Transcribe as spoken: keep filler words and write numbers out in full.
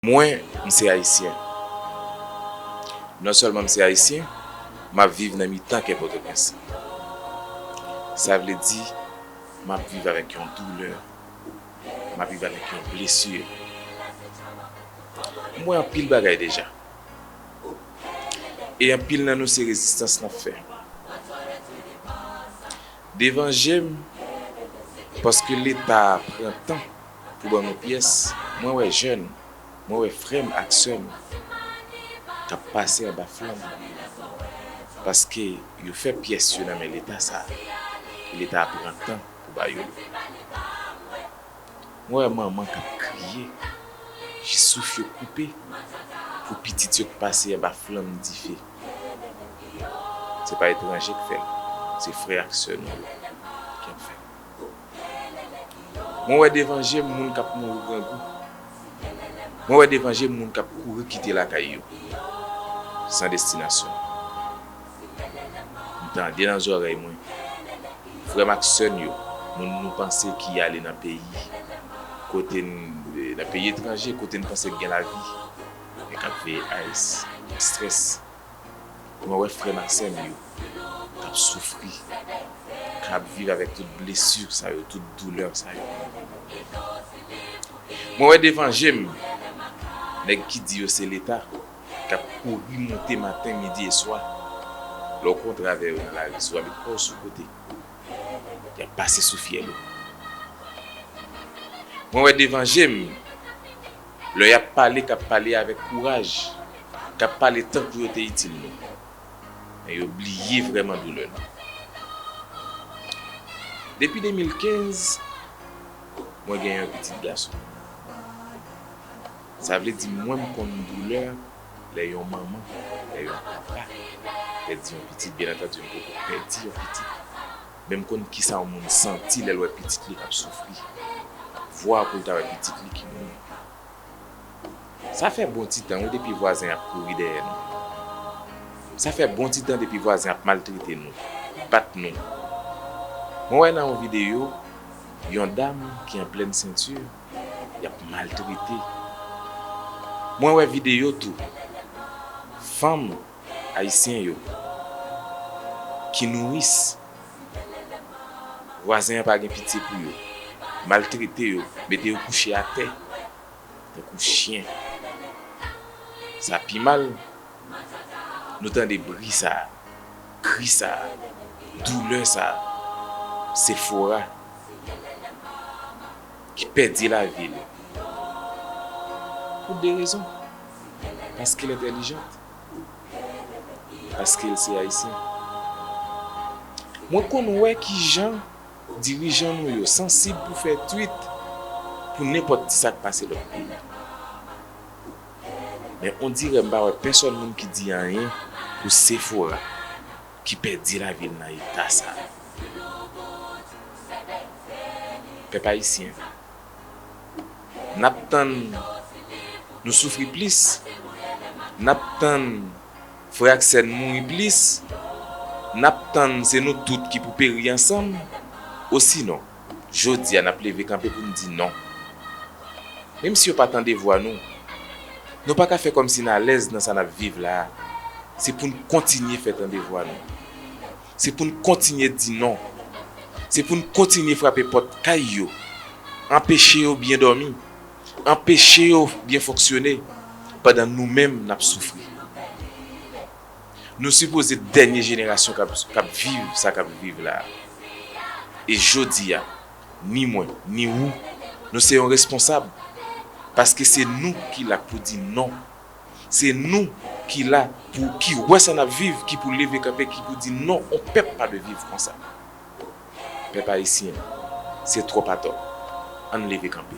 Mwen, m se Ayisyen. Non sèlman m se Ayisyen, m ap viv nan mitan kè Pòtoprens. Sa vle di, m ap viv avèk yon doulè, m ap viv avèk yon blesi. M wè anpil bagay deja. E anpil nan nou se rezistans n ap fè. Devan je m, paske Leta a pran tan pou ban nou pyès, mwen wè jèn, mwen wè frè m ak sè m k ap pase anba flanm, paske yo fè pyès yo nan men Leta sa a, e Leta a pran tan pou ba yo l. Mwen wè manman k ap kriye, jis souf yo koupe, pou pitit yo k pase anba flanm dife. Se pa etranje k fè l, se frè ak sè nou yo k ap fè l. Mwen wè devan je m moun k ap mouri grangou. Mwen wè devan je m moun k ap kouri kite lakay yo, san destinasyon. M tande nan zòrèy mwen, frè m ak sè n yo, moun nou panse ki ale nan peyi, kote n, nan peyi etranje, kote n panse k gen lavi, men k ap veye ice, strès. Mwen wè frè m ak sè m yo k ap soufri, k ap viv avèk tout blesi sa yo, tout doulè sa yo. Mwen wè devan je m nèg ki di yo se Leta, k ap kouri monte maten, midi e swa. Lè w kontre avè yo nan lari, si w pa met kò w sou kote, y ap pase sou fyèl ou. Mwen wè devan je m, lè y ap pale, k ap pale avèk kouraj, k ap pale tankou yo te itil nou. Men yo bliye vrèman doulè nou. Depi de mil kenz, mwen gen yon pitit gason. Sa vle di mwen m konn doulè lè yon manman, lè yon papa pèdi yon pitit. Byen antandi, m poko pèdi yon pitit. Men m konn kisa yon moun santi lè l wè pitit li k ap soufri. Vwa pou l ta wè pitit li ki mouri. Sa fè bon ti tan wi depi vwazen ap kouri dèyè nou. Sa fè bon ti tan depi vwazen ap maltrete nou, bat nou. Mwen wè nan yon videyo, yon dam ki an plèn senti, y ap maltrete. Mwen wè videyo tou, fanm ayisyen yo ki nouris. Vwazen an pa gen pitye pou yo. Maltrete yo, mete yo kouche atè, tankou chen. Sa pi mal, nou tande bri sa a, kri sa a, doulè sa a. Sephora ki pèdi lavi l pou de rezon. Paske l entèlijant. Paske l se ayisyen. Mwen konn wè kijan dirijan nou yo sansib pou fè twit pou nenpòt ti sa k pase lòt peyi. Men ondirè m pa wè pèsòn moun ki di anyen pou Sephora ki pèdi lavi l nan eta sa a. Pèp ayisyen, n ap tann nou soufri plis, n ap tann frè ak sè n mouri plis, n ap tann se nou tout ki pou peri ansanm, osinon, jodi a n ap leve kanpe pou n di non. Menm si yo pa tande vwa nou, nou pa ka fè kòmsi n alèz nan sa n ap viv la a. Se pou n kontinye fè tande vwa nou. Se pou n kontinye di non. Se pou n kontinye frape pòt kay yo, anpeche yo byen dòmi, anpeche yo byen fonksyone, pandan nou menm n ap soufri. Nou sipoze dènye jenerasyon k ap, k ap viv sa k ap viv la a. E jodi a, ni mwen, ni ou, nou se yon responsab. Paske se nou ki la pou di non. Se nou ki la pou, ki wè sa n ap viv, ki pou leve kanpe, ki pou di non, on pèp pa dwe viv konsa. Pèp ayisyen, se twòp atò. Ann leve kanpe.